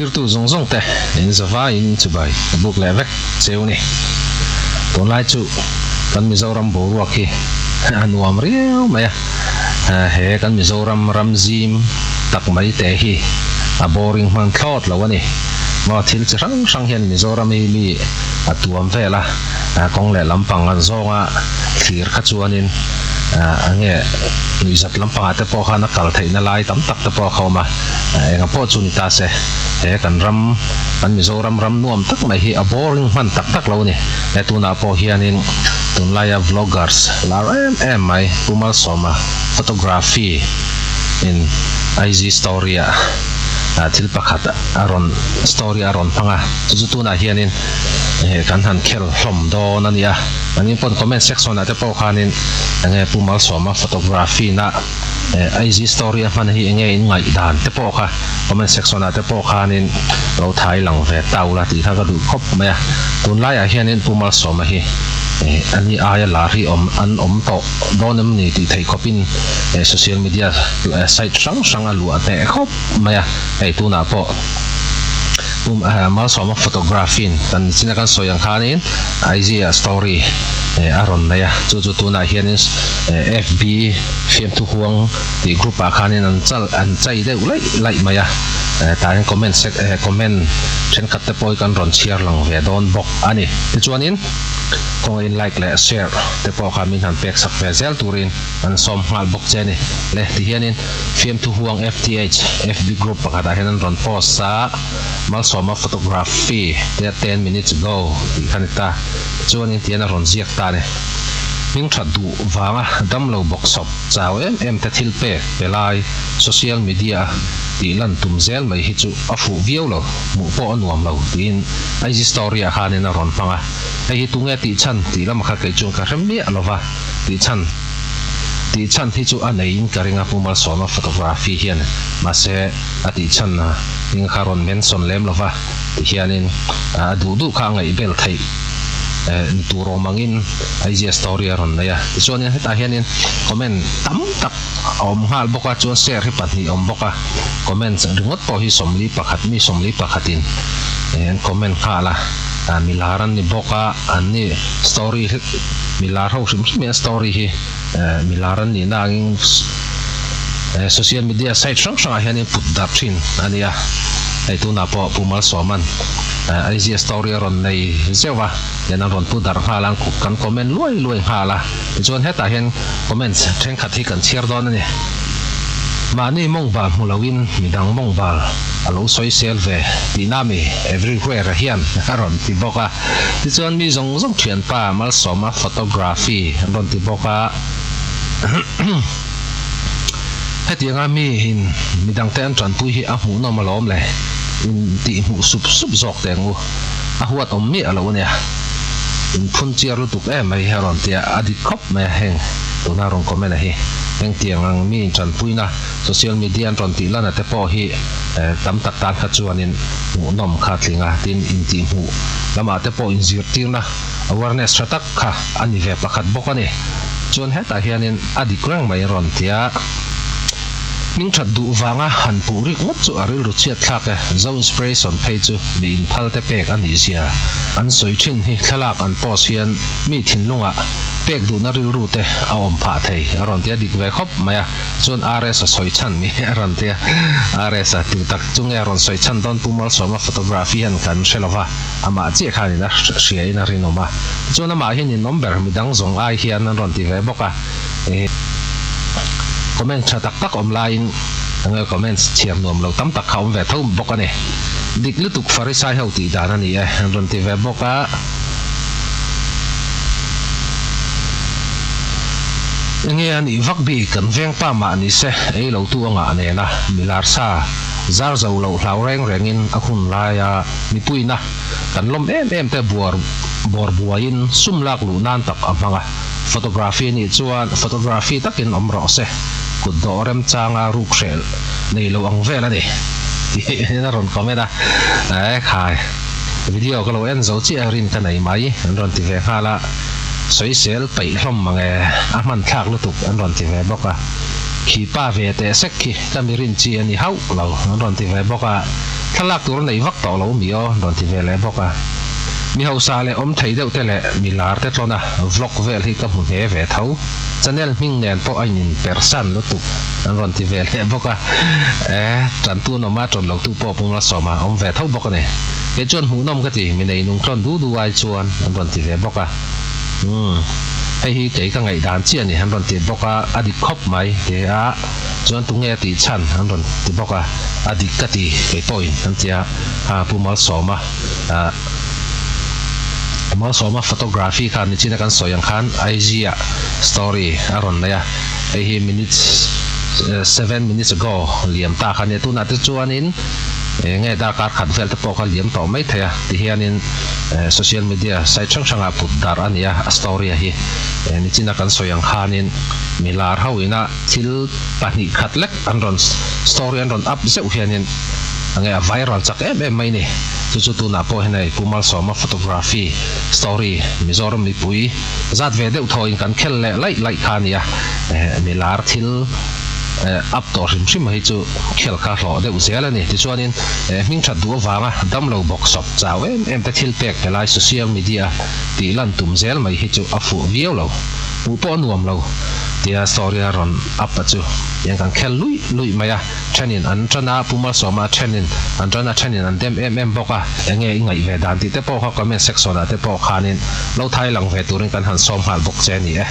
Thlirtu zawng zawng te in zavaiin chibai ka buk leh vek cheu ni. Tunlai chu kan Mizoram boruak hi a nuam riau mai a, he kan Mizoram ram zim tak mai te hi a boring hman thlawt lo a ni. Maw thil chi hrang hrang hian Mizoram hi mi a tuam vel a, kawng leh lampang an zawnga thlir kha chuanin enge nuihzat lampangah te pawh khan a kal theihna lai tam tak te pawh a kha awm a. Enga pawh chu ni ta se, he kan ram, kan Mizoram ram nuam tak mai hi a boring hman tak tak lo a ni. He tunah pawh hianin tunlaia vloggers lar em em mai Pu Malsawma photography in IG story ah thil pakhat a rawn story a rawn hmang a, chu chu tunah hianin kan han khel hlawm dawn a nia. An in pawn comment section ah te pawh khanin enge Pu Malsawma photography na IG story a hman hi enge in ngaih dan te pawh kha comment section ah te pawh khanin lo thai lang ve ta ula tih kha ka duh khawp mai a. Tunlaiah hianin Pu Malsawma hi ani aia lar hi awm an awm tawh dawn em ni tih theih khawpin social media site hrang hrang a luah hneh khawp mai a. Hei tunah pawh Pu Malsawma photography in kan china kan sawi ang khanin IG ah story a rawn nei a, chu chu tunah hianin FB fiamthu huang tih group ah khanin an chal an chai deuh laih laih mai a, tah hian comment sec comment thenkhat te pawh hi kan rawn chhiar lang ve dawn bawk a ni. Tichuanin kawngaihin like leh share te pawh kha min han pek sak ve zel turin an sawm nghal bawk che a ni. Le tihianin fiamthu huang FTH FB group pakhatah hian an rawn post a, Malsawma photography te 10 minutes ago tih kha a ni ta. Tichuanin tihian a rawn ziak ta a ni. Hming that duh vanga damlo bawk sawp chau em em te thil pek pe lai social media a tih lan tum zel mai hi chu a fuh viau lo, hmuh pawh a nuam lo tiin IG story ah khanin a rawn hmang a. Hei hi tunge tih chhan tih lamah kha kei chuan ka hre miah lo va, tih chhan tih chhan hi chu a neiin ka ring a Pu Malsawma photography hian mahse a tih chhan hming kha rawn mention lem lo va ti hianin a duh duh kha a ngaihbel theih ni tur awm angin IG story a rawn nei a. Tichuanin hetah hianin comment tam tak a awm nghal bawk a, chuan share hi pahnih a awm bawk a, comment ringawt pawh hi 41 mi 41 in an comment nghal a, milar an ni bawk a, an ni story milar ho hrim hrim hian story hi milar an nihna angin social media site hrang hrangah hianin put darh thin a ni a, hei tunah pawh Pu Malsawman IG story a rawn nei zeuh a, hian an rawn pu darh nghal a, kan comment luai luai nghal a, tichuan hetah hian comments thenkhat hi kan chhiar dawn a ni. Mahni mawng bal hmu loin midang mawng bal a lo sawi sel ve tihna mi everywhere hian a rawn ti bawk a, tichuan mi zawng zawng thianpa Malsawma photography an rawn ti bawk a. Hetianga miin midangte an tanpui hi a hmuhnawm alawm le, in tihhmuh sup sup zawk teh ang u. A huat awm miah lo ania. In phun chiar lutuk em mai a rawn ti a, a dik khawp mai a heng tuna rawn comment a hi. Heng tiang ang miin tanpuina social media an rawn tih lana te pawh hi tam tak tan kha chuanin hmuhnawm kha tling a, tin intihhmuh lamah te pawh inzirtirna awareness tha tak kha a ni ve pakhat bawk a ni. Chuan hetah hianin a dik reng mai rawn ti a, hming that duh vanga han puh rik ngawt chu a rilru chhiat thlak e. Zo Inspiration phei chu mi inphal te pek a nih zia an sawi thin hi thlalak an post hian mi thinlungah pek duhna rilru te a awm phah thei a rawn ti a, dik ve khawp mai a. Chuan RS a sawi chhan mi a rawn ti a, RS a tu tak chu nge a rawn sawi chhan dawn Pu Malsawma photography hian kan hre lo va. Amah chiah khanin a hriain a rinawm a, tichuan amah hian in awm ber midang zawng ai hian an rawn ti ve bawk a, eh comment tha tak tak awm laiin enge comments chhiar nuam lo tam tak kha awm ve tho bawk a ni. Dik lutuk Farisai ho tih dan a ni e an rawn ti ve bawk a. Enge a nih vak bik kan vengpa mah ni se ei lo tu a ngah nena milar sa zar zo loh hlau reng rengin a hun laia Mipuina kan lawm em em te buar bawr buaiin sum lak luh nan tak a hmang a, photography nih chuan photography takin awm rawh se, kut dawh remchanga ruk hreh nei lo ang vel a ni tiin a rawn comment a, e khai video ka lo en zo chiah a rin ka nei mai an rawn ti ve nghal a, sawisel peih hlawm mang e a hman thlak lutuk an rawn ti ve bawk a, khi pa ve teh sek khi ka mi rin chi a ni hauh lo an rawn ti ve bawk a. Thlalak tur a nei vak tawh lo mi aw rawn ti ve leh bawk a. Mi hausa leh awm thei deuh te leh mi lar te tlawn a vlog vel hi ka hmu hne ve tho. Channel hming nen pawh a in persan lutuk an rawn ti ve leh bawk a. E, tantu an awm a, tawn lotu pawh pum la sawm a awm ve tho bawk a ni. Kei chuan hmuhnawm ka ti, mi nei nung tlawn du du ai chuan an rawn ti ve bawk a. Umm, hei hi kei ka ngaihdan chiah a ni an rawn ti bawk a, a dik khawp mai ti a. Chuan tunge a tih chhan an rawn ti bawk a, a dik ka ti kei pawhin an ti a, ha Pu Malsawma ah Malsawma photography khan nichina kan sawi ang khan IG ah story a rawn nei a, hei hi minutes 7 minutes ago liam ta kha nia, tunah te chuanin eng nge darkar khat vel te pawh kha liam tawh mai thei a, tihianin social media site hrang hrangah put darh a ni a, a story a hi nichina kan sawi ang khanin milar ho ina. Thil 2 khat lek an rawn story an rawn up zeuh hianin enge a viral chak em em mai ni. Chu chu tunah pawh hian hei Pu Malsawma photography story Mizoram mipui zat ve deuh thawin kan khel leh laih laih kha a nia. Milar thil up tawh hrim hrim hi chu khel kha hlawh deuh zel a ni. Tichuanin hming that duh avanga damlo bawk sawp chau em em te thil pek helai social media tih lan tum zel mai hi chu a fuh viau lo. Hmuh pawh a nuam lo tia story a rawn up a chu tiang kan khel luih luih mai a, thenin an tan a, Pu Malsawma thenin an tan a, thenin an dem em em bawk a, enge i ngaih ve dan tih te pawh kha comment section ah te pawh khanin lo thai lang ve turin kan han sawm nghal bawk che a ni e.